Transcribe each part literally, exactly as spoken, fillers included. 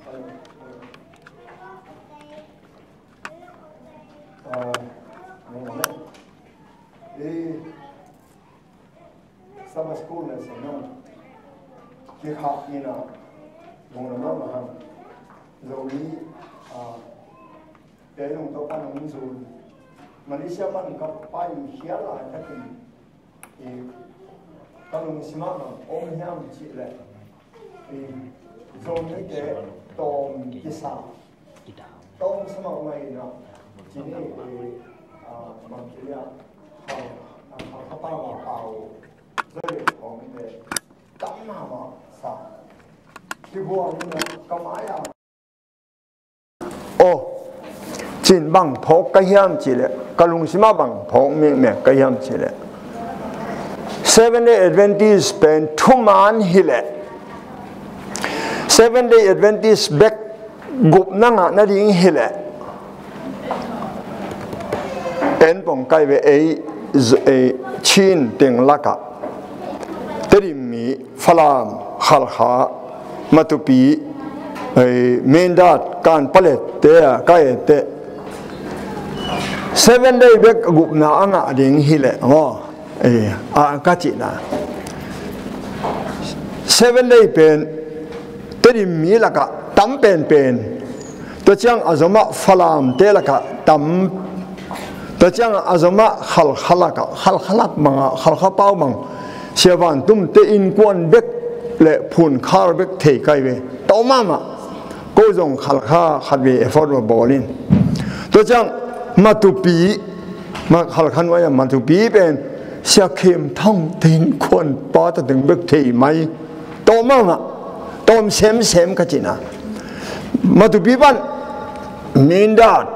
Ah, Sabbath school lesson na kikhah ina bong na mahmah hang. Zomi, ah, te nung to pa nung zun. Malaysia pan ka pai hial lai takin, i, ka lungsim ah bang om hiam cih leh, i, Zomite tawm kisa, tawm sa mah ngai na, cini, i, ah, bang ci leh, ah, ah, Khalkha pau, ah, pau zoi khawng te tam mahmah sa. Kibuang na ka mai ah. Aw, cin bang phawk ka hiam cih leh, ka lungsim ah bang phawk mekmek ka hiam cih leh, Seventh Day Adventist pen thuman hi leh, Seventh Day Adventist bek gupna ngah nading hi leh, en pong kai ve ei, ei Chin teng lakah Tedim mi, Falam, Khalkha, Matupi, ei, Mindat, Kanpetlet te, ah, kai te. Seventh Day bek gupna a ngah ding hi leh, maw. Ei, a, ka cihna. Seventh Day pen Tedim mi lakah tam penpen. Tua ciang a zomah Falam te lakah tam. Tua ciang a zomah Khalkha lakah, Khalkha lak bangah, Khalkha pau bang Sia Van Tum te innkuan bek le phunkhar bek thei kai ve. Tawm mahmah. Ko zong Khalkha khat ve effort va bawl in. Tua ciang Matupi, ma, Khalkha nuai a Matupi pen Sia Khem Thang te innkuan pa ta teng bek thei mai. Tawm mahmah, tawm semsem ka cihna. Matupi pan Mindat,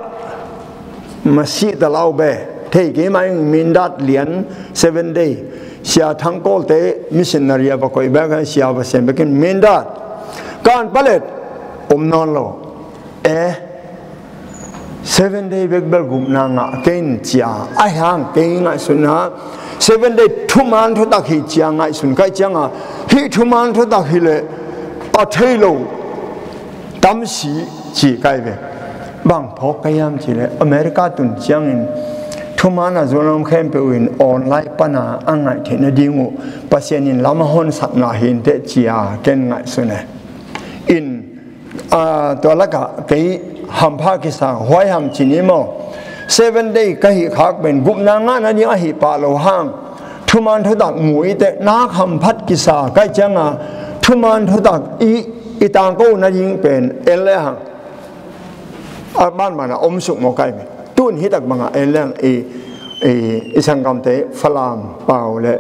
masih ta lau be, thei kei mai Mindat lian Seventh Day. Sia Thang Kawl te missionary a va koih bek, sia va sem bekin Mindat. Kanpetlet om nawn lo. Eh, Seventh Day bek bel gupna ngah kei in cia, a hiang kei ngaihsutna, Seventh Day thuman thutak hi cia ngaihsun kai cianga, hih thuman thutak hi leh a thei lo tam si ci kai ve. Bang phawk ka hiam cih leh, America tun ciangin thuman a zuan om khempeuh in online pana a ngaih theih nading uh Pasian in lam a honsakna hi inteh cia ken ngaihsun e. In, a, tua lakah kei hampha kisa huai ham ci ni maw? Seventh Day ka hih khak pen gupna ngah nading ahi pah lo hang, thuman thutak mu i teh nak hamphat kisa kai cianga, thuman thutak i, i tangko nading pen en le hang a banbana om suk maw kai ve. Tun hitak banga en leng i, i, i sanggamte Falam pau le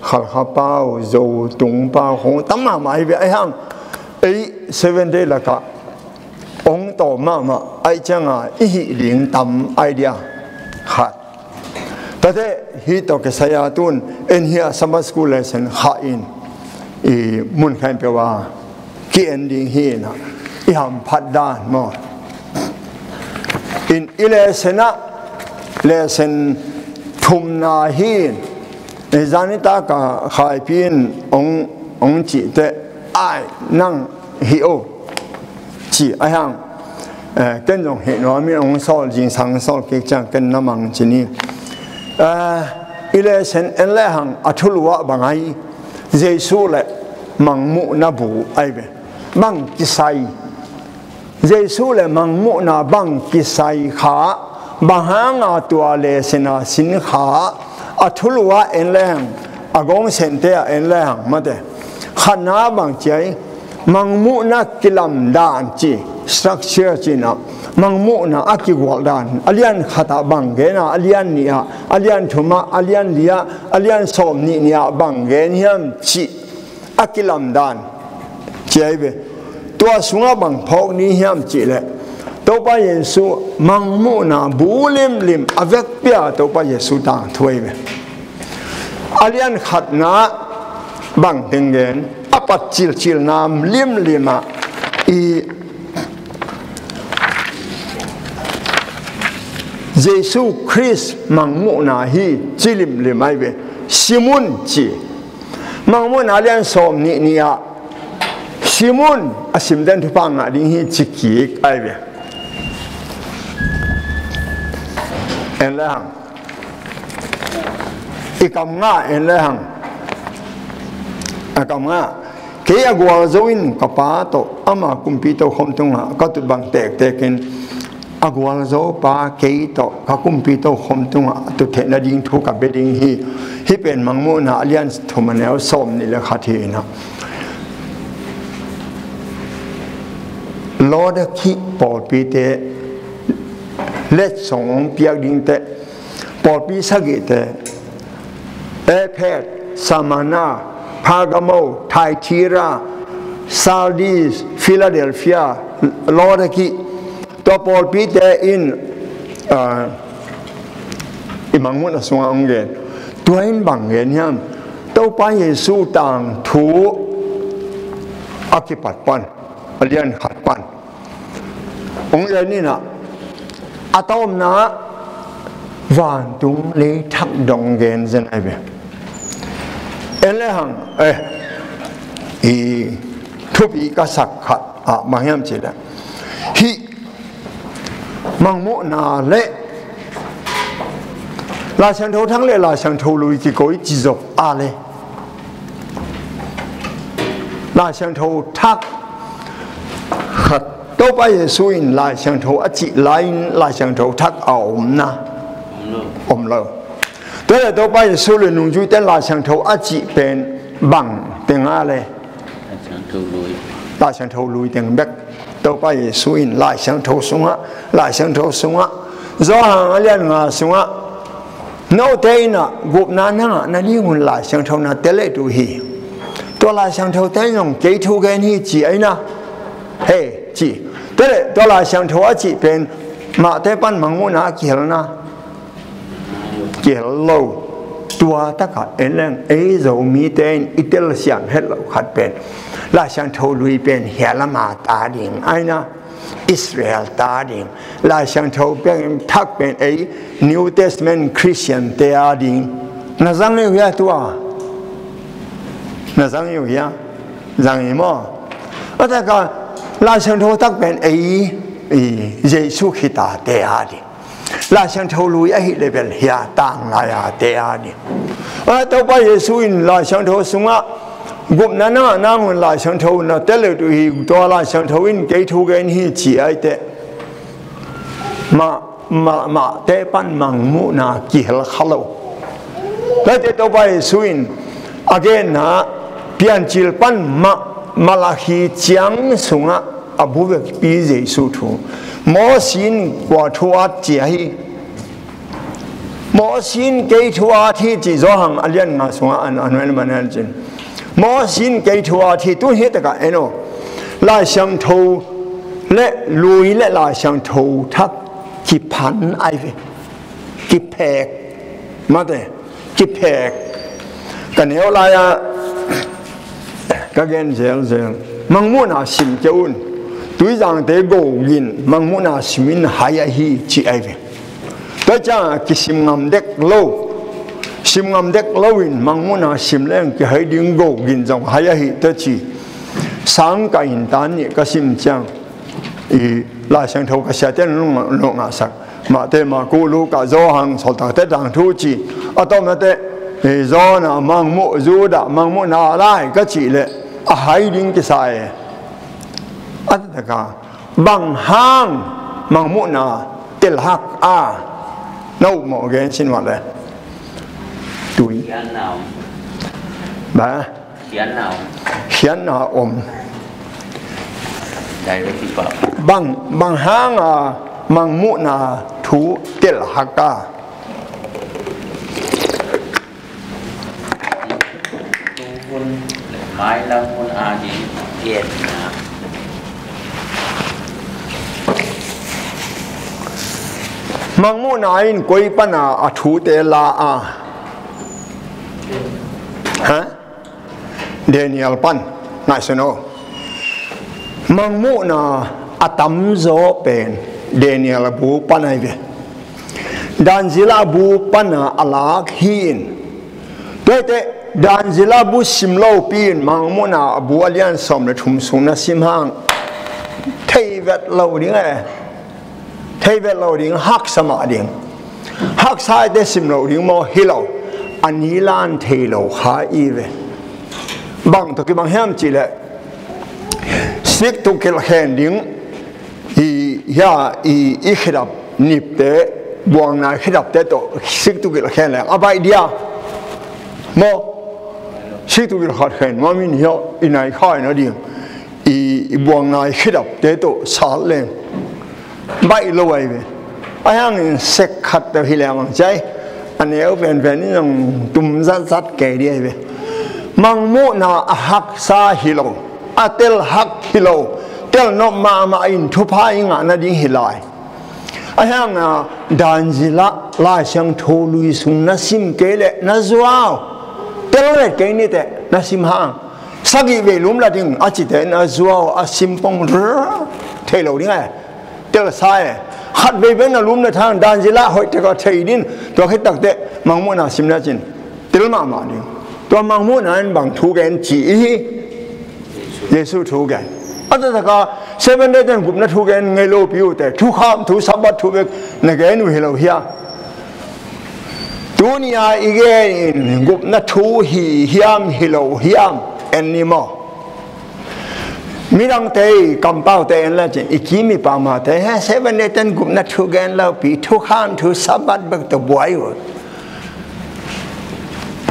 Khalkha pau, Zo tung pau khong tam mahmah hi ve. Ahi hang ei Seventh Day lakah ong tawm mahmah ahi cianga i hih ding tam ahi dia. Khat. Tate hih tawh kisai-a tun en hi a Sabbath school lesson khah in i mun khempeuh a ki-en ding hi na, i hamphat dan maw. In i lesson ah, lesson thumna hi in, i zanitak a Khaipi in ong, ong cih teh, ai, nang hih o, ci ahi hang. Eh, ken zong hih nuam in ong sawl, zingsang sawl kik ciang ken na mang ci ni. Eh, i lesson en le hang a thulu ah bang ahi, Jesu le mangmuhna bu ahi ve. Bang kisai, Jesu le mangmuhna bang kisai kha, bang hanga tua lesson a sin kha, a thulu ah en le hang, a gong sente ah en le hang mate. Khatna bang ci ahi, mangmuhna kilam dan ci, structure ci na, mangmuhna a kigual dan, a lian khat ah bang gen a, a lian nih ah, a lian thum ah, a lian li ah, a lian sawm nih nih ah bang gen hiam cih a kilam dan ci ahi ve. Tua sungah bang phawk ni hiam cih leh, Topa Jesu mangmuhna bu limlim a vekpi a Topa Jesu tangthu ahi ve. A lian khatna bang teng gen, a pat cilcilna limlim ah i Jesu Khrist mangmuhna hi ci limlim ahi ve. Simun ci. Mangmuhna a lian sawm nih nih ah Sim un, a simten thupha ngah ding hi, ci kik ahi ve. En le hang. I kam ngah en le hang. A kam ngah. Kei a gualzo in ka Pa tawh ama kumpi tokhom tungah ka tut bang tektek in, a gualzo pa kei tawh ka kumpi tokhom tungah tut theih nading thu ka bia ding hi. Hih pen Mangmuhna a lian thum, a neu sawmnih le khat hi inah. Laodikea pawlpite letsong hong piak dingte, pawlpi sagihte, Ephes, Smyrna, Pergamo, Thyatira, Sardis, Philadelphia, Laodikea, tua pawlpite in, ah, i Mangmuhna sungah hong gen. Tua in bang gen hiam? Topa Jesu tangthu a kipat pan, a lian khat pan hong gen inah, a tawpna vantung leithak dong gen zen ahi ve. En le hang, eh, i thupi ka sak khat ah bang hiam cih leh, hih Mangmuhna le Lai Siangtho Thak le Lai Siangtho Lui kiko i ci zop a le, Lai Siangtho Thak khat, Topa Jesu in Lai Siangtho a cih lai-in Lai Siangtho Thak a omna om lo. Tua le Topa Jesu le nungzuite Lai Siangtho a cih pen bang teng a le, Lai Siangtho Lui teng bek. Topa Jesu in Lai Siangtho sungah, Lai Siangtho sungah, Johan a lian nga sungah, note in ah gupna na ngah nadingun Lai Siangtho na tel uh hi. Tua Lai Siangtho te in zong kei thu gen hi ci ahi na. He, ci. Tua le, tua Lai Siangtho a cih pen Matthai pan Mangmuhna a kihelna, kihel lo. Tua takah en leng ei Zomite in i telsiam het lo khat pen Lai Siangtho Lui pen hia lama ta ding ahi na, Israel ta ding. Lai Siangtho pen, Thak pen ei New Testament Christian te a ding. Na zang hi uh hia tua? Na zang hi uh hia? Zang hi maw? A takah Lai Siangtho Thak pen ei, ei Jesu Khrista te a ding. Lai Siangtho Lui ahih leh bel hia tanglai a te a ding. A, Topa Jesu in Lai Siangtho sungah gupna na ngah nangun Lai Siangtho na tel uh hi, tua Lai Siangtho in kei thu gen hi ci ahi teh, mah, mah, Matthai pan Mangmuhna kihel kha lo. Tua teh Topa Jesu in a genna Piancil pan mah, Malakhi ciang sungah a bu vekpi Jesu thu. Moses in kua thu at ci ahi? Moses in kei thu at hi ci, Johan a lian nga sungah an, an wen man an cin. Moses in kei thu at hi, tu hi takah en aw. Lai Siangtho le Lui le Lai Siangtho Thak kiphan ahi ve. Kiphek. Mate. Kiphek. Ka neu lai-ah ka gen zelzel. Mangmuhna sim kei un. Tuizangte go gin Mangmuhna sim in hai ahi ci ahi ve. Tua ciang kisim ngam dek lo. Sim ngam dek lo in Mangmuhna sim leng kihai ding go gin zong hai ahi tua ci. Sang ka in tan nih ka sim ciang i Lai Siangtho ka siate in lung, lung ngahsak. Matthai, Marku, Luka, Johan, Sawltakte tangthu ci. A tawpna teh, eh, Jonah, Mangmuh, Judah, Mangmuhna lai ka cih leh a hai ding kisa e. A takah bang hang Mangmuhna telhak a, na upmawh gen sin mah leh. Tui. Khiatna om. Ba? Khiatna om. Khiatna om. Direct kipak. Bang, bang hanga Mangmuhna thu telhak a? Tu hun le mailam hun ading genna. Mangmuhna in koi pana a thute la a? Ha? Daniel pan. Ngaihsun aw. Mangmuhna a tamzaw pen Daniel a bu pan ahi ve. Daniel a bu pana a lak hi in. Tuaite Dan zila bu sim lopi in Mangmuhna a bu a lian sawm le thum sung na sim hang thei vet lo ding e. Thei vet lo ding, haksa mah ding. Haksa i te sim lo ding maw? Hi lo. A ni lan thei lo kha i ve. Bang tawh kibang hiam cihleh sik tuk kilh khen ding. I hia i, i khedap nipte, buangnai khedapte tawh sik tuk kilh khen leng a baih dia maw? Sik tuk kilh khat khen maw, min hia i nai khai na ding. I, i buangnai khedapte tawh sal leng baih lo ai ve. A hiangin sek khat tawh hi leng ang cai a neu venven in ang tum zatzat kei di ai ve. Mangmuhna a haksa hi lo, a tel hak hi lo, tel nop mahmah in thupha i ngah nading hi lai. A hianga Dan zila Lai Siangtho lui sung na sim kei leh na zuau. Tel vet kei niteh na sim hang sagih vei lum la ding a cite na zuau a sim pong rrr thei lo ding ai. Tel sa e. Khat vei pen na lum na thang Dan zila hoih tek a thei din. Tua khit takteh Mangmuhna sim na cin tel mahmah ding. Tua Mangmuhna in bang thu gen ci i hi? Jesu thu gen. A taktak a Seven Day ten gupna thu gen ngei lopi uh te, thukham thu, Sabbath thu bek na gen uh hi lo hia? Tuni a i gen in gupna thu hi hiam hi lo hiam en ni maw? Midangte i kampaute en la cin i kim i pamate he Seven Day ten gupna thu gen lopi, thukham thu, Sabbath bek tawh buai uh.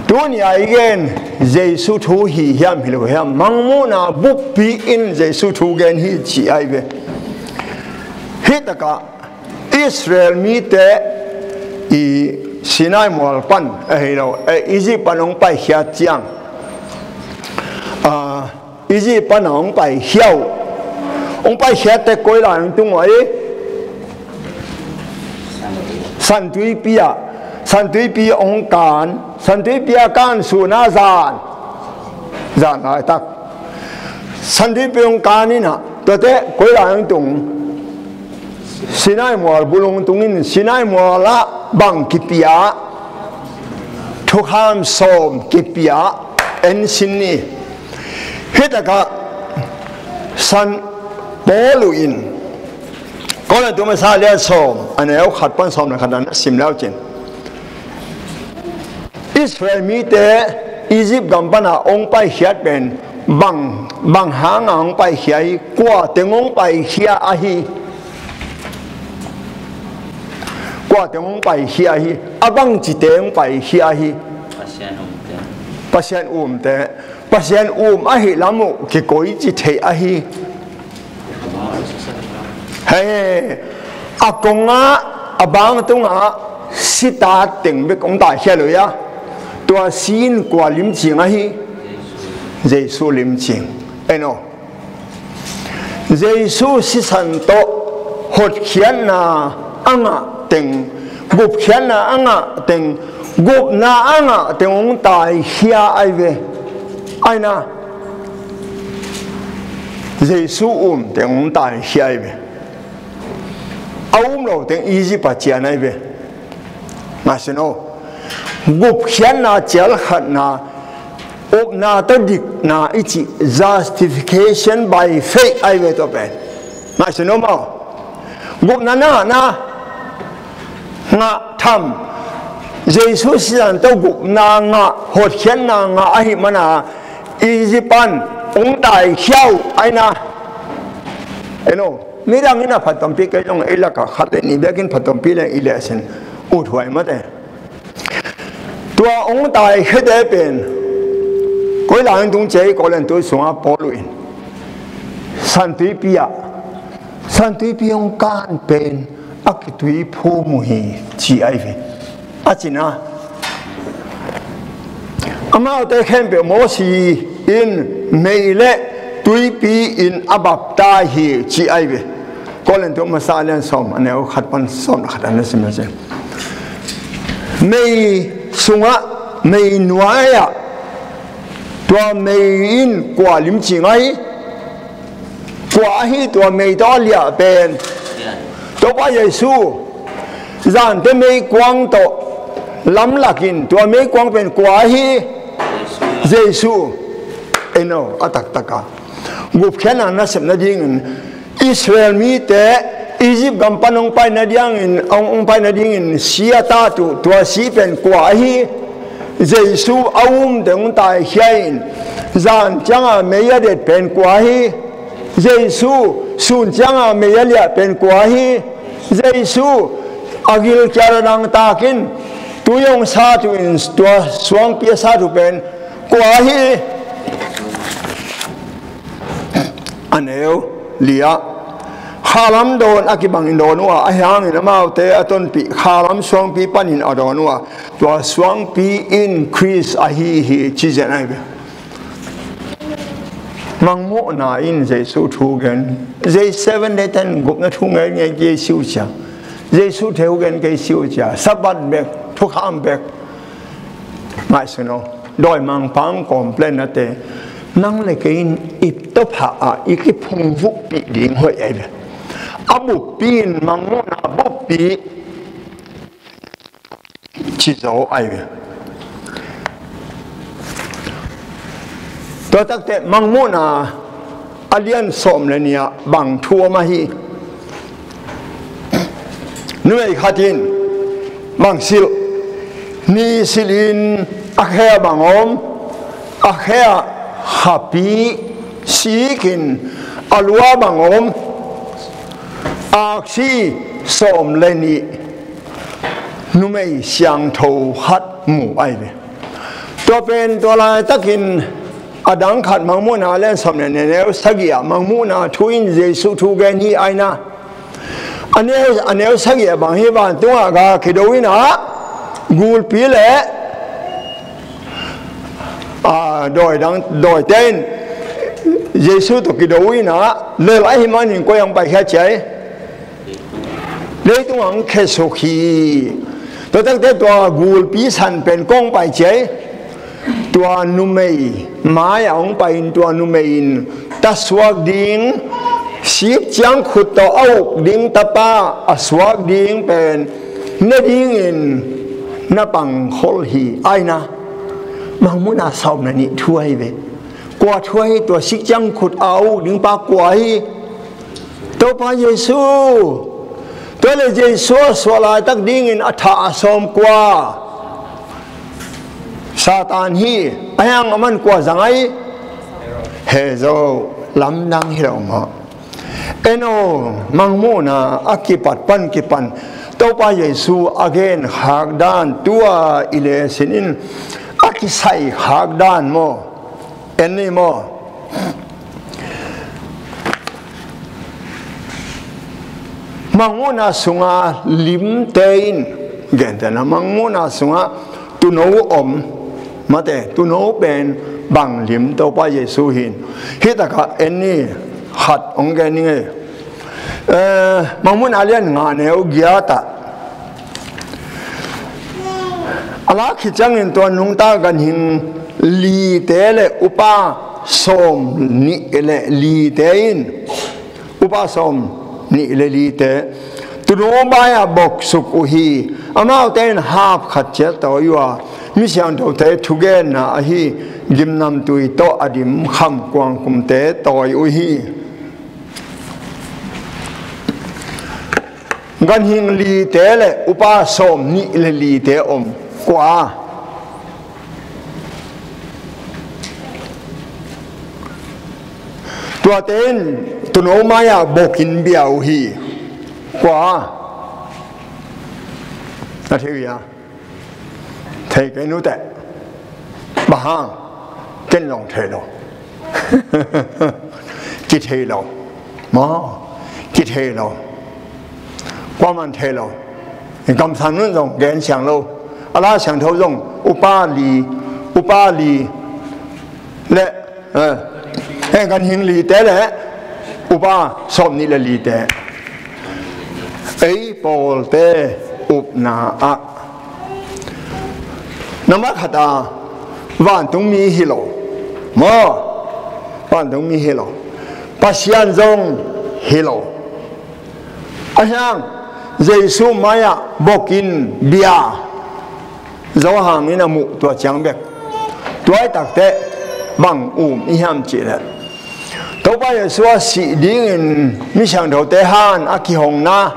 Tuni a i gen Jesu thu hi hiam hi lo hiam? Mangmuhna buppi in Jesu thu gen hi ci ai ve. Hih takah Israel mite i Sinai mual pan ahi lo, eh, Egypt pan hong paikhiat ciang, ah, Egypt pan a hong paikhia uh. Hong paikhiat tek koi lai hong tung uh ai? Santuipi ah. Santuipi hong kan. Santuipi a kan suna zan. Zan laitak. Santuipi hong kan ina. Tuate koi lai hong tung? Sinai mual bul hong tung in Sinai mual ah bang kipia? Thukham sawm kipia. En sin ni. Hih takah San Paul uh in Korin tu masa lian sawm a neu khat pan sawm le khat an a sim leu cin Israel mite Egypt gam pana hong paikhiat pen bang, bang hanga hong paikhia hi? Kua teng hong paikhia ahi? Kua teng hong paikhia ahi? A bang cite hong paikhia ahi? Pasian umte. Pasian um ahi lam uh kikoi ci thei ahi. Hei, a kongah a bang tungah sitat teng bek hong taikhia lo ia. Tua si in kua limcing ahi? Jesu limcing. Eno. Jesu sisan tawh hotkhiatna a ngah teng, gupkhiatna a ngah teng, gupna a ngah teng hong taikhia ai ve. Aina Jesu um teng hong taikhia ai ve. A um lo teng Egypt a cian ai ve. Ngaihsun o. Gupkhiatna cial khatna, upna tawh dikna i cih justification by faith ai ve tua pen. Ngaihsun o maw. Gupna na ngah na ngah tham. Jesu sisan tawh gupna ngah, hotkhiatna ngah ahi mana Egypt pan hong taikhia uh aina. Eno, midang in a phattuampih kei zong ei lakah khat le nih bekin phattuampih le i lehsin uthuai mate. Tua hong taikhiate pen koi lai hong tung ci ai? Korin tu sungah Paul uh in Santuipi ah, Santuipi hong kan pen a kitui phum uh hi ci ai ve. A cina amaute khempeuh Mosi in mei le tuipi in a baptai hi ci ai ve. Korin tu masa lian sawm a neu khat pan sawm le khat an le sim le sim. Mei sungah, mei nuai ah tua mei in kua limcing ai? Kua ahi tua mei tawh a liah pen? Topa Jesu. Zante meikuang tawh lamlakin tua meikuang pen kua ahi? Jesu, eno, a taktaka gupkhiatna nasep nadingin Israel mite Egypt gam pan hong pai nadiangin, hong, hong pai nadingin si a tat uh, tua si pen kua ahi? Jesu a umte hong taikhia in, zan cianga mei a det pen kua ahi? Jesu sun cianga mei a liah pen kua ahi? Jesu a gilkial a dangtakin tui hong sat uh in, tua suangpi a sat uh pen kua ahi? A neu li-ah khalam dawn a kibangin dawn uh a, ahi hangin amaute a tonpih khalam suangpi panin a dawn uh a, tua suangpi in Khrist ahi hi, ci zen ahi ve. Mangmuhna in Jesu thu gen, J seven day ten gupna thu ngeingei kei siu cia, Jesu thu gen kei siu cia, Sabbath bek, thukham bek. Ngaihsun aw, dawimangpa hong complain nate, nang le kei in i tawpha ah i kiphungvuhpih ding hoih ahi ve. A buppi in, Mangmuhna buppi ci zo ahi ve. Tua takte Mangmuhna a lian sawm le nih ah bang thu om ahi? Numei khat in bang silh? Ni silhin a khe a bang om, a khe ah khapi sikin a lua bang om, aksi sawm le nih numei siangtho khat mu ahi ve. Tua pen tua laitakin a dang khat Mangmuhna a lian sawm le nih a neu sagih ah Mangmuhna thu in Jesu thu gen hi aina. A neu, a neu sagih ah bang hi? Vantungah ga kido in ah gulpi le a, dawi dang, dawite in Jesu tawh kido in ah lel ahi manin koi ang paikhiat ciai? Leitung ang khesuk hi. Tua takte tua gulpi san pen kong pai ciai? Tua numei mai-ah hong pai in, tua numei in ta suak ding, sik ciang khut tawh a uk ding tapa a suak ding pen ne dingin na pangkhol hi aina. Mangmuhna sawm le nih thu ahi ve. Kua thu ahi? Tua sik ciang khut a uk ding pa kua hi? Topa Jesu. Tua le Jesu a suah laitak dingin a thah a sawm kua? Satan hi. Ahi hang aman kua zang ahi? He zo, lamdang hi lo maw? Eno, Mangmuhna a kipat pan kipan Topa Jesu a gen khak dan tua i lesin in a kisai khak dan maw? En ni maw? Mangmuhna sunga limte in, gentehna Mangmuhna sunga tuuno om, mate, tuuno pen bang lim Topa Jesu hin. Hih takah en ni, khat hong gen ni ngei. Eh, Mangmuhna a lian nga neu giat ah a lak khit ciangin tua nungta ganhing lite le upa sawm nih le lite in, upa sawm nih le lite tuuno mai-ah boksuk uh hi. Amaute in hap khat ciat tawi uh a, mi siangthote thugenna ahi gimnamtui tawh a dim khamkuang kumte tawi uh hi. Ganhing lite le upa sawm nih le lite om. Kua? Tuate in tuuno mai-ah bokin bia uh hi. Kua? Na thei uh hia? Thei kei nute. Bang hang? Ken zong thei lo. Kithei lo. Maw, kithei lo. Kuaman thei lo. Kamsan nun zong gen siang lo. A la siangtho zong upa li, upa li le, eh, eh, ganhing lite le upa sawm nih le lite. Ei pawlte upna ah, nangmah khat a, vantungmi hi lo. Maw, vantungmi hi lo. Pasian zong hi lo. Ahi hang Jesu mai-ah bokin bia Johan in a muh tua ciang bek. Tua i takteh bang um i hiam cihleh, Topa Jesu a sih dingin mi siangthote han a kihongna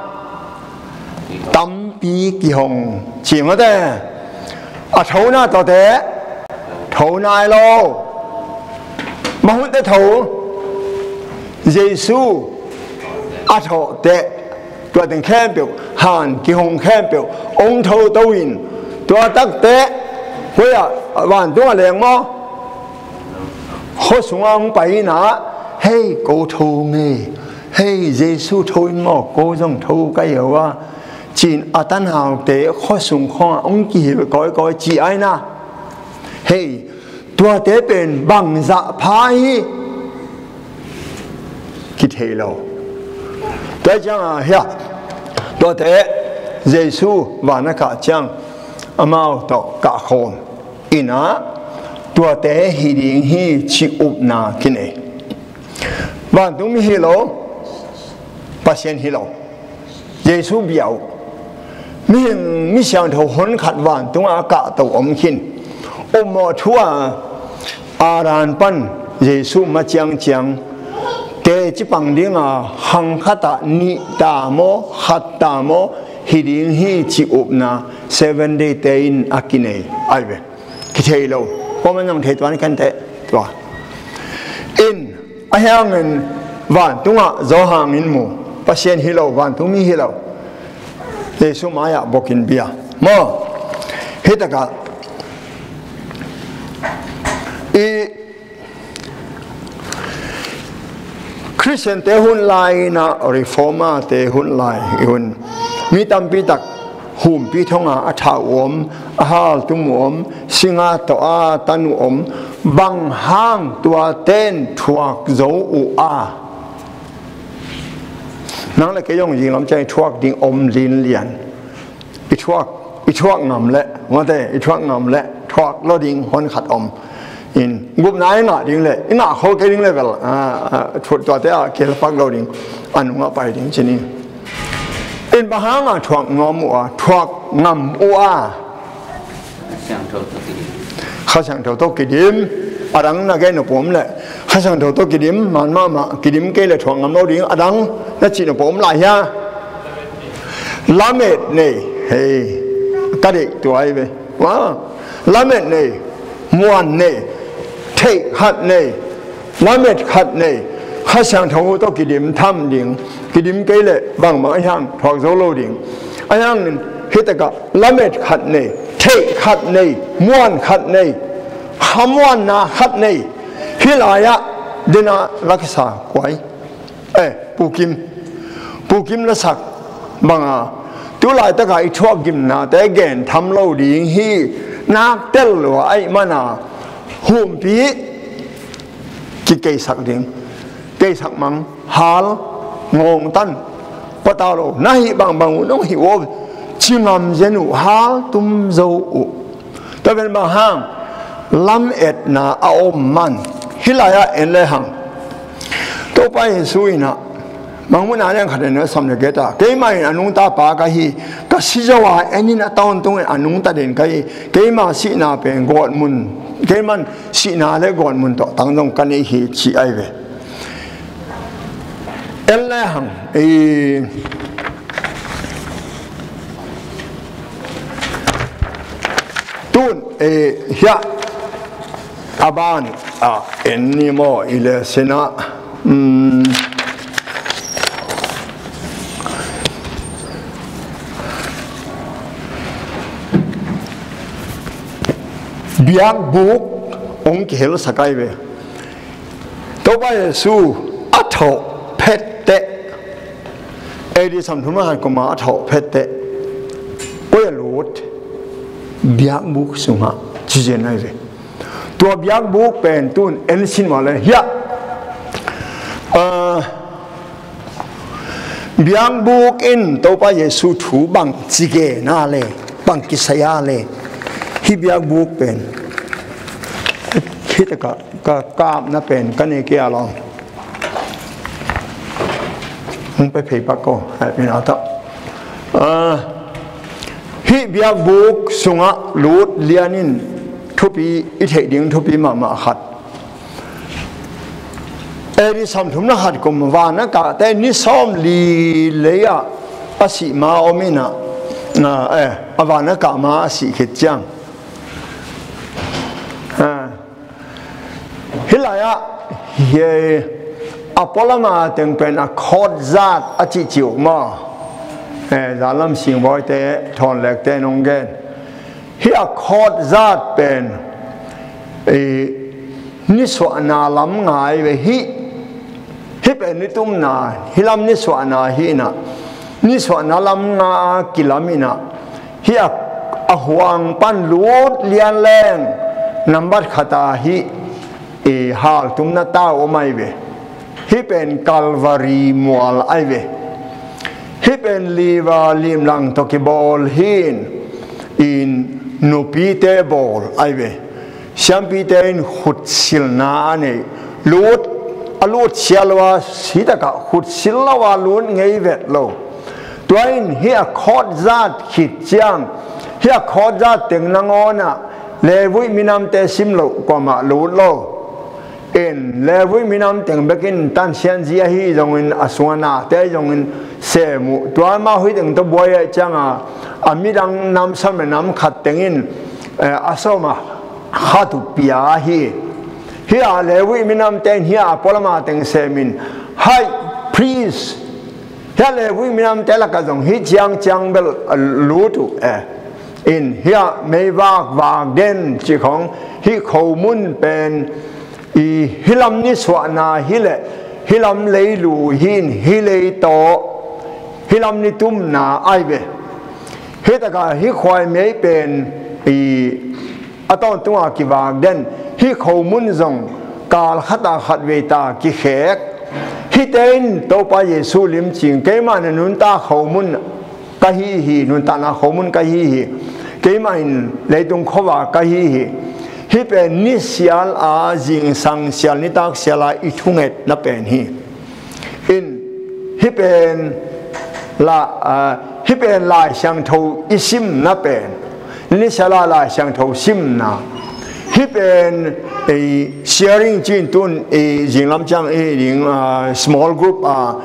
tampi kihong ci mate. A thona tawte tho nai lo. Mahunte tho. Jesu a thawhteh tua teng khempeuh, han kihong khempeuh hong thoto in, tua takteh koi ah, vantungah leng maw, khua sungah hong pai in ah, hei, ko tho nge, hei, Jesu tho in maw, ko zong tho ka hi uh a, ci-in a tanhaute khua sung khawngah hong kihilh kawikawi ci ai na. Hei, tuate pen bangzah pha hi, kithei lo. Tua ciangah hiah, tuate Jesu van a kah ciang amau tawh kahkhawm in ah, tuate hi ding hi cih upna kinei. Vantungmi hi lo, Pasian hi lo. Jesu bia uh. Mihing mi siangtho honkhat vantungah a kahto om khin. Upmawh thu-a Adam pan Jesu ma ciangciang teci pang dinga khang khatah nih ta maw, khat ta maw, hi ding hi cih upna Seven Day te in a kinei ai ve. Kithei lo. Kua man zong thei tuan khen teh. Tua in, a hiangin vantungah Johan in mu. Pasian hi lo, vantungmi hi lo. Jesu mai-ah bokin bia maw. Hi takah i Khristiante hun lai in ah, Reformer te hun lai i hun, mi tampi tak humpi thonga a thah uh om, a haltum uh om, singa tawh a tan uh om. Bang hang tuate in thuak zo uh a? Nang le kei zong zinglam ciang i thuak ding om linlian. I thuak, i thuak ngam leh, mate, i thuak ngam leh thuak lo ding honkhat om. In, gupna i ngah ding leh, i ngah khol kei ding leh bel, a, a, thuak tuate a kihelpak lo ding, a nungah pai ding ci ni. In, bang hanga thuak ngam uh a, thuak ngam uh a? Kha Siangtho tawh kidim. A dang na gen nop om leh, Kha Siangtho tawh kidim man mahmah, kidim kei leh thuak ngam lo ding, a dang na cih nop om lai hia? Lamet nei. Hei, ka deih tua hi ve. Lamet nei, muan nei, theih khat nei, lamet khat nei, Kha Siangtho tawh kidim tham ding, kidim kei leh bangbang a hiang thuak zo lo ding. A hiangin hi takah lamet khat nei, theih khat nei, muan khat nei, khamuanna khat nei. Hih lai-ah dena laksa kuai. Eh, Pu Kim. Pu Kim lasak banga, tu laitakah i thuak gimnate gen tham lo ding hi, nak tel lua ahih mana, humpi kikeisak ding. Keisak mang, hal, ngawngtan, patau lo, na hih bangbang uh, nong hih uh, ci ngam zen uh, haltum zo uh. Tua pen bang hang, lametna a om man. Hih lai-ah en lehang, Topa Jesu in ah, Mangmuhna lian khat in a sam le kei ta, keimah in a nungta pa ka hi, ka si zo a, en in a tawntung in a nungta den ka hi, keimah sihna pen gawtmun, keimah sihna le gawtmun tawh tang zong ka nei hi, ci ai ve. En lehang, i, tun, eh, hiah a ban, ah, en ni maw, i le sina, um, biakbuk hong kihelsak ai ve. Topa Jesu a thawh phetteh, A D samthum le khat kuma a thawh phetteh, koi a lut? Biakbuk sungah, ci zen ai ve. Tua biakbuk pen tun en sin mah le hiah, ah, biakbuk in Topa Jesu thu bang ci gen a le, bang kisai a le, hih biakbuk pen, hih takah ka kapna pen ka nei kei a lawng. Hong pe phei pak ko, hai, min a ta. Ah, hih biakbuk sungah lut lian in thupi, i theih ding thupi mahmah khat. A D sawmthum le khat kum van a kahte ni sawmli lei ah a sih ma om in ah, eh, a van a kah ma a sih khit ciang, ah, hih lai-ah, hih a pualam a teng pen a khawt zat a cihcih uh maw? Eh, zanlam singbawite thawnlekte nong gen. Hih a khawt zat pen, eh, nisuahna lam nga hi ve. Hih, hih pen nitumna, hih lam nisuahna hi in ah, nisuahna lam nga a kilam in ah, hih a, a huang pan lut lian leng nambat khat a hih, eh, haltumna tau om ahi ve. Hih pen Calvary mual ahi ve. Hih pen liva limlang tawh kibawl hi in, in nupite bawl ahi ve. Siampite in khutsilna a nei. Lut, a lut sial lo a, sitakah khutsil lo a lut ngei vet lo. Tua in hih a khawt zat khit ciang, hih a khawt zat teng nangawn ah Levi minamte sim loh kuamah lut lo. In Levi minam teng bekin tansianzi ahi zongin, a sungah nate ahi zongin sem uh. Tua mah hih teng tawh buai ahih ciangin a midang nam sawm le nam khat teng in, eh, a sawm a khat uh pia hi. Hih a Levi minamte in hih a pualam a teng sem in, high priest, hih a Levi minamte lakah zong hih ciangciang bel, eh, lut uh, eh. In hih a meivak vak den cih khawng, hih khomun pen i hih lam nisuahna hi leh hih lam leilu hi in, hih lei tawh hih lam nitumna ahi ve. Hih takah hih khuaimei pen i a tawntung a kivak den, hih khomun zong kal khat a khat vei ta kikhek. Hihte in Topa Jesu lim cing, keimah na nuntak khomun ka hi hi, nuntakna khomun ka hi hi. Keimah in leitung khuavak ka hi hi. Hih pen nisial a zingsang sial, nitak sial a i thungetna pen hi. In hih pen la, ah, hih pen Lai Siangtho i simna pen, nisial a Lai Siangtho simna. Hih pen, eh, sharing cih in tun, eh, zinglam ciang, eh, ding, ah, small group, ah,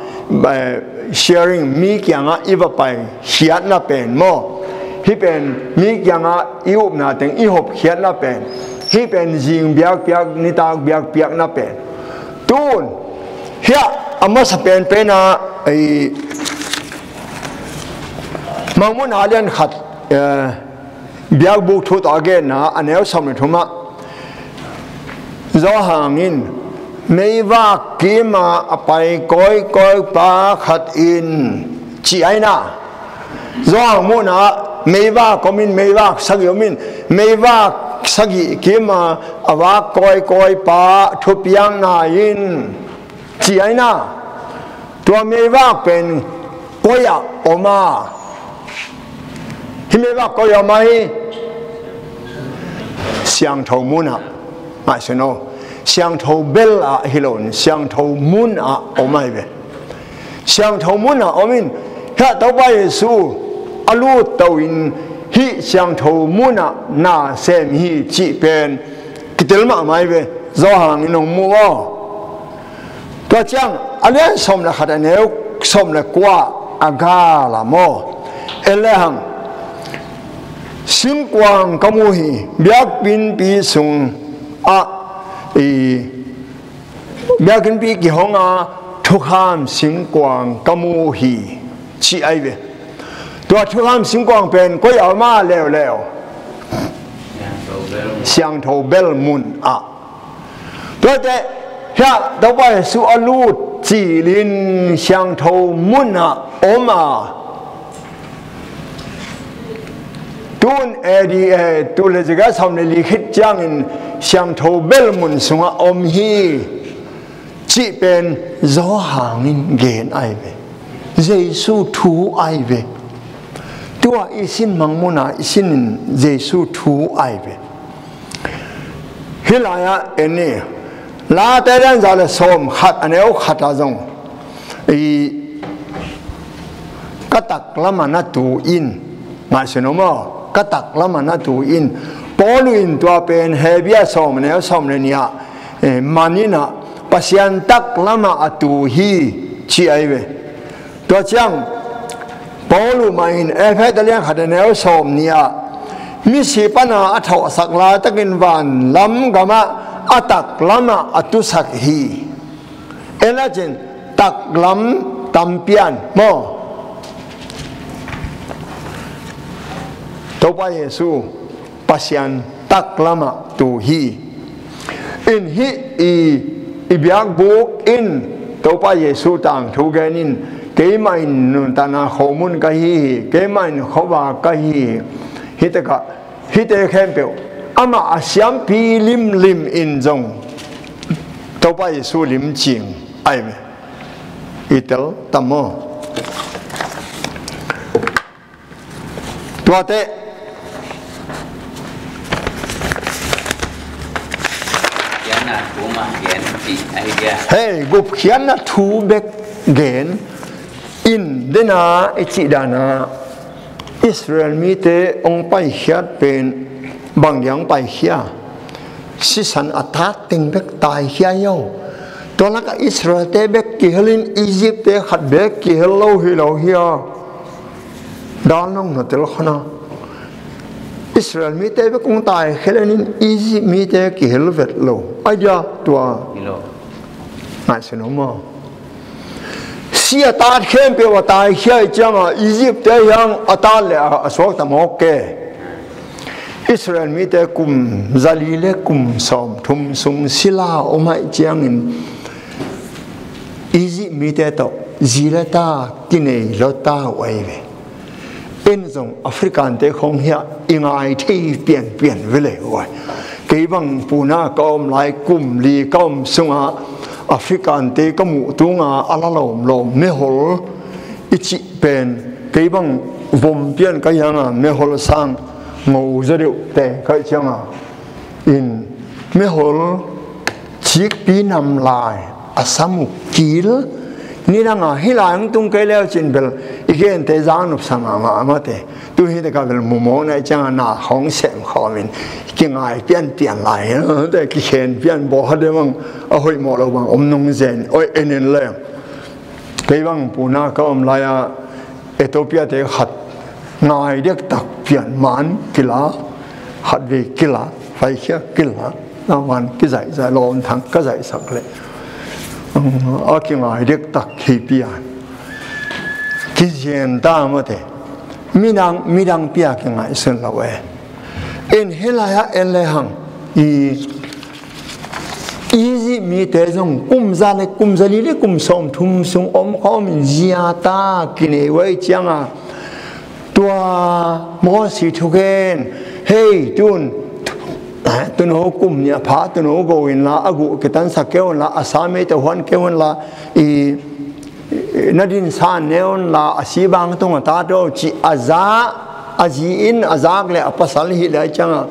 eh, sharing, mi kiangah i va pai khiatna pen maw? Hih pen mi kiangah i upna teng i hop khiatna pen. Hih pen zing biakpiak, nitak biakpiakna pen. Tun hih a masa penpen ah, ei, Mangmuhna lian khat, eh, biakbuk thu tawh a genna, a neu sawm le thum ah, Johan in meivak kim a a pai kawikawi pa khat in ci aina. Johan muhna ah meivak om in, meivak sagih om in, meivak sagih kim a a vak kawikawi pa thupiakna in ci aina. Tua meivak pen koi ah om a? Hih meivak koi ah om a hi? Siangtho mun ah. Ngaihsun o. Siangtho bel ah hi lo in, siangtho mun ah om ahi ve. Siangtho mun ah om in, hih Topa Jesu a lut to in, hih siangtho mun ah na sem hi cih pen kitel mahmah ahi ve. Johan in hong mu aw. Tua ciang a lian sawm le khat, a neu sawm le kua a gal a maw? En le hang, singkuang ka mu hi, biakpinnpi sung ah, i, biakpinnpi kihong a thukham singkuang ka mu hi, ci ahi ve. Tua thukham singkuang pen koi ah om a leuleu? Siangtho bel mun ah. Tuate, hih Topa Jesu a lut cilin siangtho mun ah om a? Tun A D, eh, tul le ziga sawm le li khit ciangin siangtho bel mun sungah om hi, cih pen Johan in gen ahi ve. Jesu thu ahi ve. Tua i sin Mangmuhna i sin in Jesu thu ahi ve. Hih lai-ah en ni, Late dan za le sawm khat, a neu khat ah zong, i, ka taklam ah na tu in, ngaihsun om aw, ka taklam ah na tu in, Paul in tua pen Hebru sawm neu sawm le nih ah, eh, man in ah Pasian taklamah a tu hi ci ahi ve. Tua ciang Paul mah in Efesa lian khat neu sawm nih ah misi pana a thawhsak laitakin van lam gamah a taklamah a tusak hi. En la cin taklam tampian maw? Topa Jesu Pasian taklamah tu hi. In hih i, i biakbuk in Topa Jesu tangthu gen in, keimah in nuntakna khomun ka hi hi, keimah in khuavak ka hi hi. Hih takah hihte khempeuh amah a siampi limlim in zong Topa Jesu limcing ahi ve. I tel tam maw? Tuate Khiatna thu mah gen cih ahi dia. Hei, gupkhiatna thu bek gen in dena i cih dana Israel mite hong paikhiat pen bang dia hong paikhia? Sisan a tat teng bek taikhia hi aw. Tua lakah Israel te bek kihel in Egypt te khat bek kihel lo hi lo hi a. Dal nong na tel khona. Israel mite bek kong taikhia in Egypt mite kihel vet lo. Ai dia tua. Hi lo. Ngaihsun om maw? Si a tat khempeuh a taikhia i cianga Egypt te hiang a tat le a, a suakta mawk ke. Israel mite kum zali le kum sawmthum sung sila om aih ciangin Egypt mite tawh zi le ta kinei lo ta uh ahi ve. En zong African te khong hiah i ngai thei pianpian ve le uh ahi. Kei bang puna ka om lai kum li ka om sunga African te ka muh tunga a la lawmlawm mehol i cih pen kei bang vom pian ka hianga mehol sang ngo zaw deuh te ka hih cianga in mehol cikpi nam lai a sam uh kil. Nidanga hih lai hong tung kei leu cin bel i gente zang nopsa mahmah mate. Tu hi taka bel mumawk na i cianga na hong sem khawmin kingai pianpian lai te kikhen pian baw ha de bang a hoih mawh lo bang om nung zen oi en en leng. Kei bang puna ka om lai-a Ethiopia te khat ngai dektak pian man kila, khat vei kila, paikhia kila, na man kizaihzaih lawm thang ka zaihsak leh a kingai dektak hi pian kizian ta mate. Midang, midang pia kingaihsun lo e. In hih lai-ah en le hang i Egypt mite zong kum za le kum zali le kum sawmthum sung om khawmin zia ta kinei uh aih cianga tua Mawsi thugen hei tun tuno kum nih a pha tuno go inla a guh kitansak kei unla a sa mei tawh huan kei unla i na dinsan ne unla a si bang tung a tat aw cih a za a zi in a zak le a pasal hih le a cianga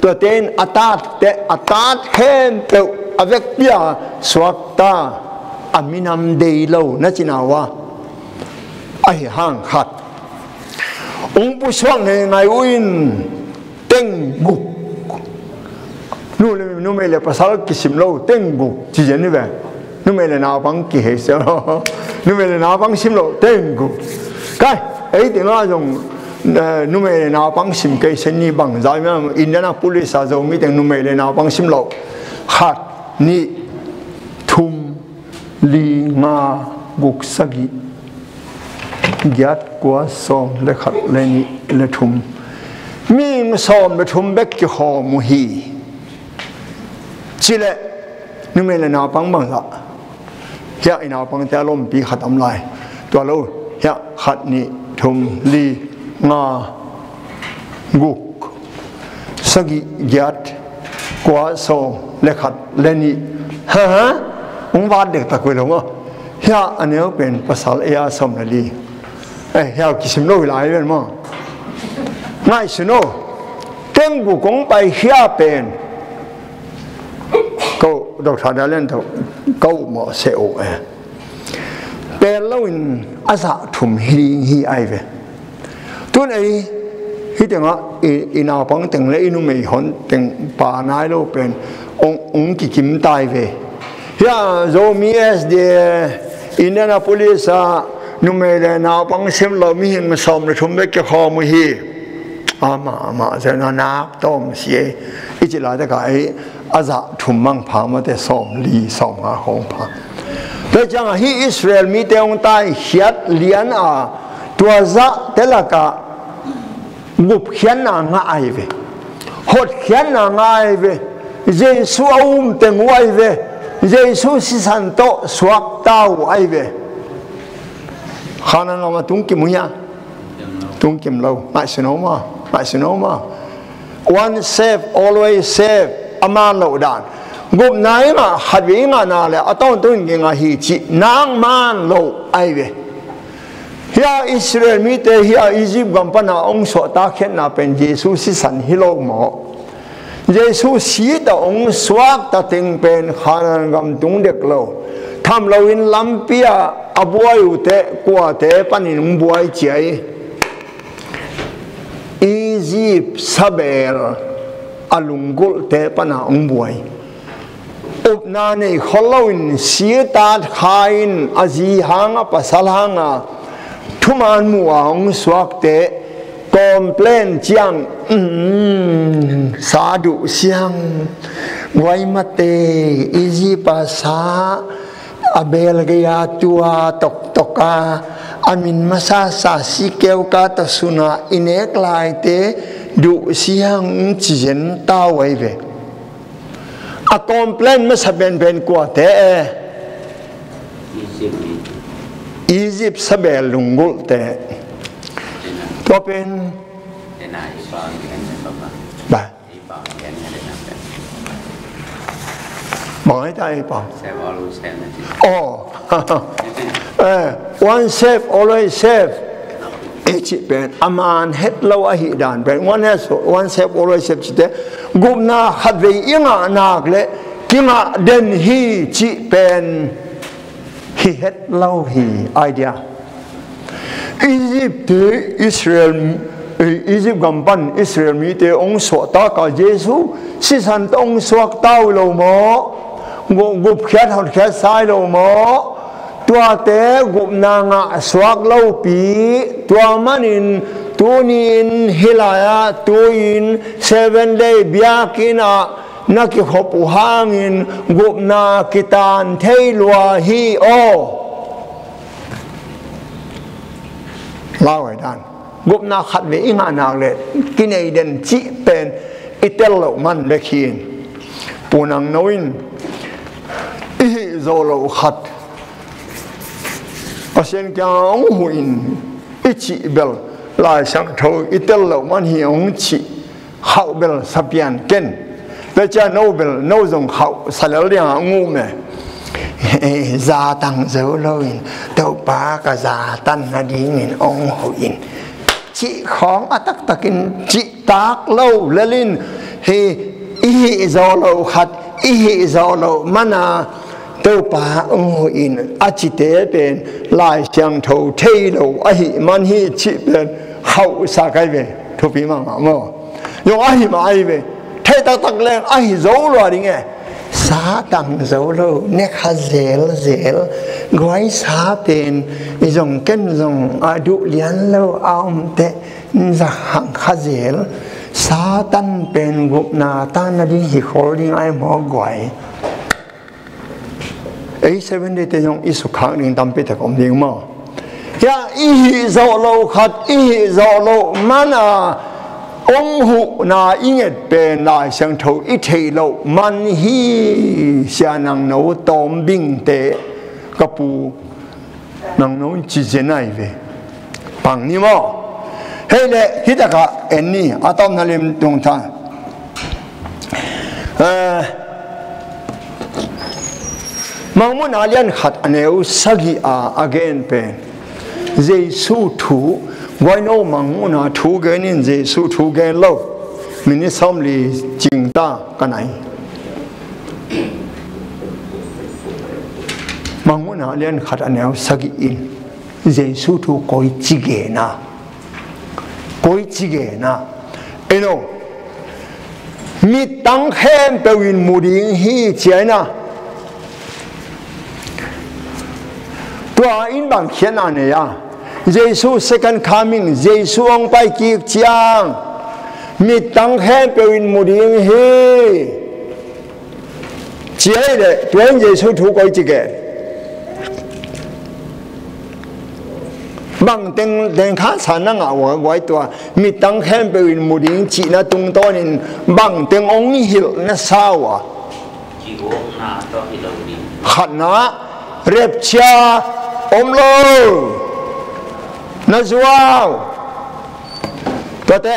tuate in a tat te a tat khempeuh a vekpi a suakta a minam dei lo na cina uh a ahi hang khat ung pusuak nei ngai uh in teng guk. Nu le, numei le pasal kisim lo teng guk ci zen ni ve. Numei le naupang kihei se lo. Numei le naupang sim lo teng guk. Kai, ei te nga zong eh, numei le naupang sim kei se ni bang zai ma Indianapolis a Zomi teng numei le naupang sim lo. Khat, nih, thum, li, nga, guk, sagih, giat, kua, sawm le khat le nih le thum. Mihing sawm le thum bek kikhawm uh hi. Cileh numei le naupang bangzah hiah i naupangte a lompi khat om lai. Tua lo hiah khat nih thum li nga guk sagih giat kua sawm le khat le nih. Ha ha. Hong vat dektak uh hi lo maw? Hiah a neu pen pasal ei a sawm le li. Eh, hiah kisim lo hi lai ven maw? Ngaihsun aw. Teng guk hong paikhia pen ko Doctor Dalen tawh ko mawh seh uh eh. Pel loin a zah thum hi ding hi ai ve. Tun ei Hih tengah i, i naupang teng le i numei hon teng pa nai lo pen ong, ong kikim tai ve. Hia Zomi S D A Indianapolis ah numei le naupang sem lo mihing sawm le thum bek kikhawm uh hi. Amah amah zena nak tawm si ei. I ci laitak ah ei a zah thum mang pha mate, sawm li sawm nga khawng pha. Tua ciangah hih Israel mite hong taikhiat lian a, tua zahte lakah gupkhiatna ngah ahi ve. Hotkhiatna ngah ahi ve. Jesu a um teng uh ahi ve. Jesu sisan tawh suakta uh ahi ve. Khanan lam a tungkim uh hia? Tungkim lo. Ngaihsun om a, ngaihsun om a. Once saved, always saved. A man loh dan. Gupna i ngah, khatvei i ngah nak leh a tawntung in kingah hi cih nak man loh ahi ve. Hia Israel mite hia Egypt gam pana hong suahtakhiatna pen Jesu sisan hi lo maw? Jesu si ta hong suakta teng pen Khanan gam tung dek lo. Tham loin lampi ah a buai uh teh kuate panin hong buai ci a hi. Egypt sabel a lunggulhte pana hong buai. Upna nei khol loin sitat kha in a zi hang a pasal hang a thuman muh a hong suakte complain ciang, "Um, sa duh siang guai mate, Egypt a sa a bel gei a tua toktok a a min masasa sikeu ka ta suna i nek laite duh siang," ci zen tau ahi ve. A complain masa penpen kuate e? Egypt sabel lunggulhte. Tua pen ba. Bang hita i pau. Oh. Eh, once saved, always saved. I cih pen a man het lo ahih dan pen. Once saved, always saved cite gupna khatvei i ngah nak leh kingah den hi cih pen hi het lo hi, idea. Egypt te Israel, Egypt gam pan Israel mite hong suahtak a Jesu sisan tawh hong suakta uh lo maw? Gu-, gupkhiat hotkhiat sa hi lo maw? Tuate gupna ngah suak lopi. Tua manin tuni-in hih lai-ah tu-in Seven Day biakinn ah na kikhop uh hangin gupna kitan thei lua hi aw. Lau ai dan. Gupna khatvei i ngah nak leh kinei den cih pen i tel loh man bek hi in. Pu Nangno in i hih zawh loh khat Pasian kiangah hong huh in i cih bel Lai Siangtho i tel loh man hi hong cih. Khauh bel sa pian ken. Tua ciang no bel no zong khauh sa lel dingah hong um e. Zatang zo loin Topa ka zatan nadingin hong huh in cih khawng a taktakin cihtak lo lelin hi. I hih zawh loh khat i hih zawh loh mana Topa hong huh in a cite pen Lai Siangtho thei lo ahih man hi cih pen khauhsak ahi ve. Thupi mahmah maw? Zong ahi mah ahi ve. Thei taktak leng ahi zo lua ding e. Sa tang zo lo, ne kha zelzel. Guai sa pen i zong ken zong a duh lian lo a om teh, zak hang kha zel. Satan pen gupna tan nading hi khol ding ai maw guai? Ei Seven Day te zong i sukkhak ding tampi tak om ding maw? Hia i hih zawh loh khat i hih zawh loh mana hong huhna i nget pen Lai Siangtho i theih loh man hi. Sia Nangno Tawm Bingte ka pu Nangno in ci zen ahi ve. Pang ni maw? Hei leh hih takah en ni a tawpna lim tungthan. Eh, Mangmuhna lian khat a neu sagih a a gen pen Jesu thu, guai no Mangmuhna thu gen in Jesu thu gen lo. Minit sawmli cing ta ka nai. Mangmuhna lian khat a neu sagih in Jesu thu koici gen a? Koici gen a, ei no, mittang khempeuh in mu ding hi ci a, ei na. Tua in bang khiatna nei a, Jesu second coming, Jesu hong pai kik ciang mittang khempeuh in mu ding hi ci a, ei le, tua in Jesu thu koici gen. Bang teng, teng kha sa na ngah ua, guai, tua mittang khempeuh in mu ding cihna tungtawnin bang teng hong hilh na sa ua? Khatna, rapture om lo, na zuau. Tuate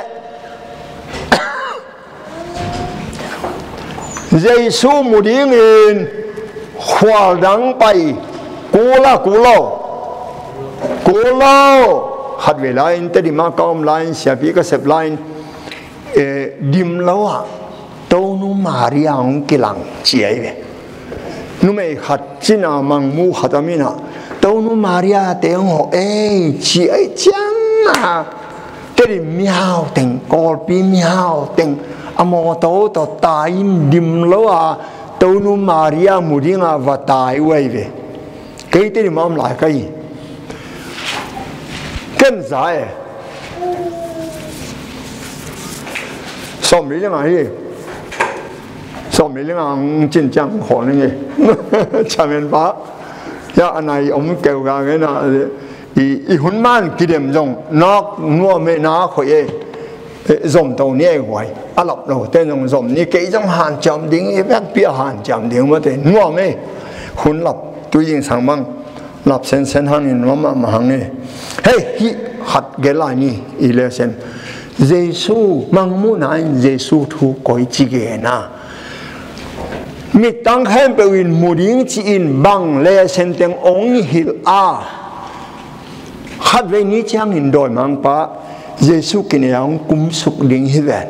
Jesu mu dingin khual dang pai, kul a, kul lo, kul lo. Khatvei lai-in Tedim ah ka om lai-in, siapi ka sep lai-in, eh, dim lo ah Tonu Maria hong kilang ci a, ei ve. Numei khat cina mangmuh khat a min ah Tonu Maria te hong hawh ei ci a, ei ciang a, Tedim mihau teng, Kawlpi mihau teng a mawtaw tawh tai-in dim lo a Tonu Maria mu ding a va tai uh, ei ve. Kei Tedim ah om lai ka hi. Ken za e. Sawmli le nga hi. Sawmli le nga hong cin ciang khawl ning e. Chairman pa, ya, a nai om keu ga ngen a, i, i hun man kidem zong nak nuam e, nak hoih e. Eh, zom to ni ei, guai. A lap lo te zong zom ni, kei zong hanciam ding, i vekpi a hanciam ding mate, nuam e. Hun lap, tu zingsang bang lap sensen hangin nuam mahmah hang e. Hei, hih khat gen lai ni, i lesson. Jesu, mangmuhna in Jesu thu koici gen a, mittang khempeuh in mu ding ci-in bang lesson teng hong hilh a? Khatvei ni ciangin dawimangpa Jesu kinei a hong kumsuk ding hi ven.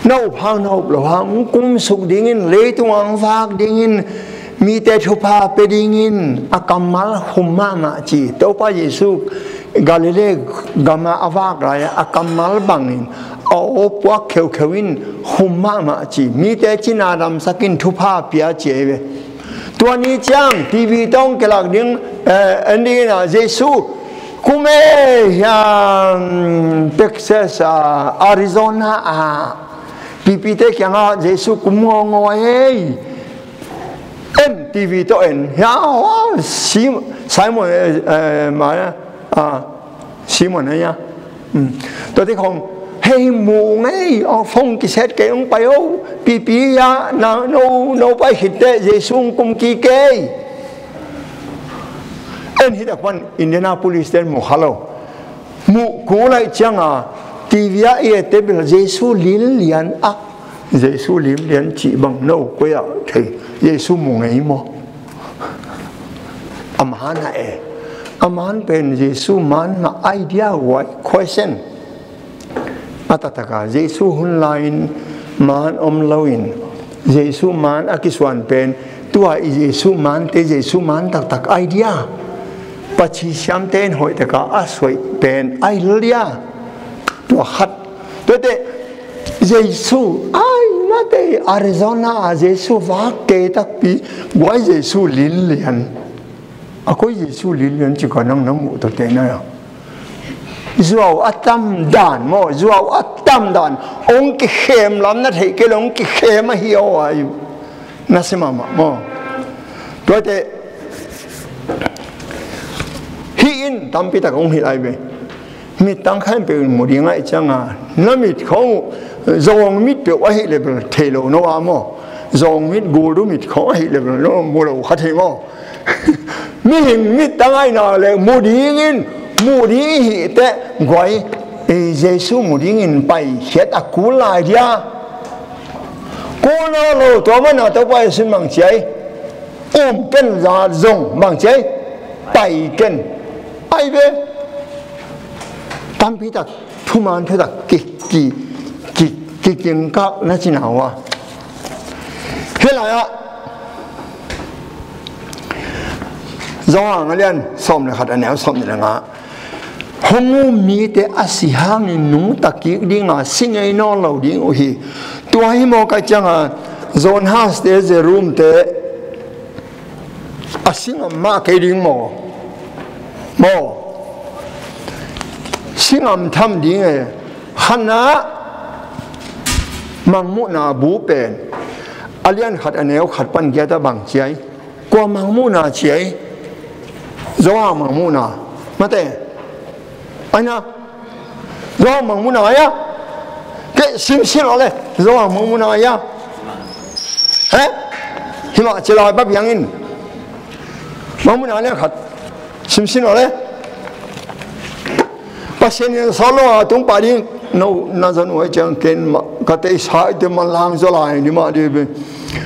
Na up hang, na up lo hang, hong kumsuk dingin, leitung ah hong vak dingin, mite thupha pia dingin a kammal hum mahmah ci. Topa Jesu Galilee gam ah a vak lai-a a kammal bangin a aw puak kheukheu in hum mahmah ci. Mite cina damsak in, thupha pia ci ei ve. Tua ni ciang T V tawh kilak ding, eh, en dingin ah Jesu kum ei hiam, Texas ah, Arizona ah, pipite kiangah Jesu kum ngawngawng ei. En, T V tawh en. Ya, oh, Sim-, Simon, eh, eh, ma, ah, Simon, eh, ya. Hmm. Tua te khong, hei, mu ngei, oh, phone kiset kei hong pai oh, pipi ya, na, no, no pai khit teh, Jesu hong kum kik ei. En hi tak pan, Indianapolis ten mu kha lo. Muh kul lai ciang a, T V ah i et teh bel Jesu lil lian ak, Jesu lil lian cih bang no koi ah thei, Jesu mu ngei maw? A man ah e, a man pen Jesu man mah ai dia, guai, question. A taktak a Jesu hun lai-in man om lo-in, Jesu man a kisuan pen tua i Jesu mante, Jesu man taktak ai dia? Paci siamte in hoih tak a a suaih pen ai lo dia? Tua khat. Tuate Jesu ai mate, Arizona ah Jesu vak kei takpi, guai, Jesu lil lian. A koi Jesu lil lian ci ka, nang na muh tawh te na ya. Zuau a tam dan maw, zuau a tam dan. Hong kikhem lam na theih kei lo, hong kikhem ahi aw ai. Na sim mahmah maw? Tuate hih in tampi tak hong hilh ai ve. Mittang khempeuh in mu ding ahih ciang a, na mit khong zawng mit peuh ahih leh bel thei lo no a maw? Zawng mit, guldu mit khong ahih leh bel no mu lo kha thei maw? Mihing mittang ahih nak leh mu ding in, mu ding i hih teh, guai, eh, Jesu mu dingin paikhiat a kul lai dia? Kul nawn lo, tua mana Topa Jesu in bang ci ai? Um ken, za zong bang ci ai? Pai ken. Ai ve. Tampi tak thuman thutak ki, ki, ki, kikingkak na cina uh a. Hih lai-ah Johan a lian sawm le khat, a neu sawm le nga. Hong um mite a si hangin nungta kik dinga si ngei nawn lo ding uh hi. Tua hi maw, kai cianga John Huss te, Jerome te, a si ngam mah kei ding maw? Maw? Si ngam tham ding e. Khatna, Mangmuhna bu pen a lian khat a neu khat pan giata bang ciai? Kua Mangmuhna ciai? Johan Mangmuhna. Mate. Aina. Johan Mangmuhna aia. Ke simsin ole. Johan Mangmuhna aia. He? Hima cilai bab yangin. Mangmuhna lian khat. Simsin ole. Pasian in sawt lo a tung pah ding, no na zon uh a ciang ken mah ka teisa ite manlang zaw lai ni mah di.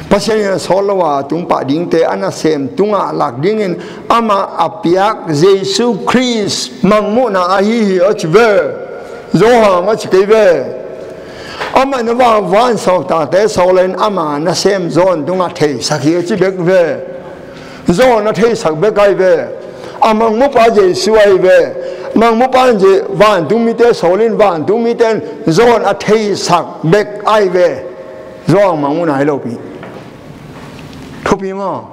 Pasian in sawt lo a tung pah dingte a nasem tungah lak dingin amah a piak Jesu Khrist Mangmuhna ahi hi a ci ve. Johan a ci kei ve. Amah na va vansawltakte sawlin ama nasem zawn tungah theisak hi a ci bek ve. Zawn a theisak bek ai ve. A Mangmupa Jesu ai ve. Mangmupa in Je-, vantungmite sawlin vantungmite in zawn a theisak bek ai ve. Zawn Mangmuhna ai lo pi. Thupi maw?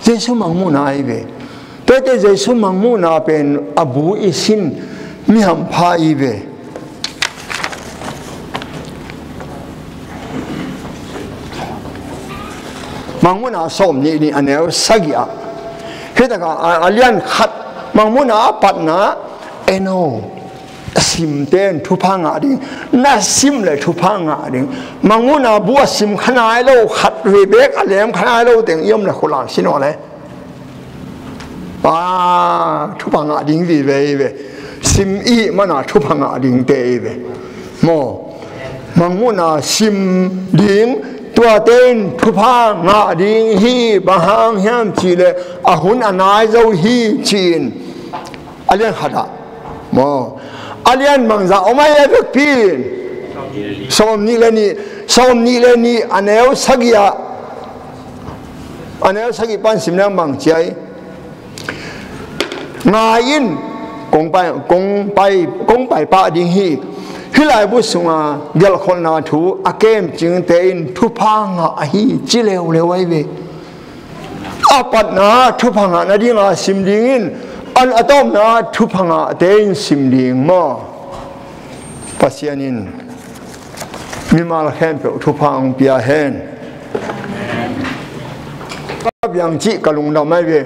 Jesu Mangmuhna ai ve. Tuate Jesu Mangmuhna pen a bu i sin mi hampha i ve. Mangmuhna sawm nih nih a neu sagih ah. Hitaka a, a lian khat Mangmuhna a patna eno. Simte in thupha ngah ding. Na sim le thupha ngah ding. Mangmuhna bu a sim kha nai lo khat ve bek a lem kha nai lo teng i om le khulak sin aw le. Thupha ngah ding vive i ve. Sim i mana thupha ngah dingte i ve. Maw. Mangmuhna sim ding tuate in thupha ngah ding hi bang hang hiam cih le a hun a nai zo hi ci-in a lian khat ah. Maw. A lian bangzah om ai a vekpi in. Sawm nih le nih, sawm nih le nih a neu sagih ah. A neu sagih pan sim leng bang ciai. Ngai in kong pai, kong pai, kong pai pah ding hi. Hih laibu sunga gelhkholhna thu a kemcingte in thupha ngah ahi ci leuleu ai ve. A patna thupha ngah nadinga sim dingin an a tawpna thupha ngahte in sim ding maw? Pasian in mimal khempeuh thupha hong pia hen. Ka biang cih ka lungdam ai ve.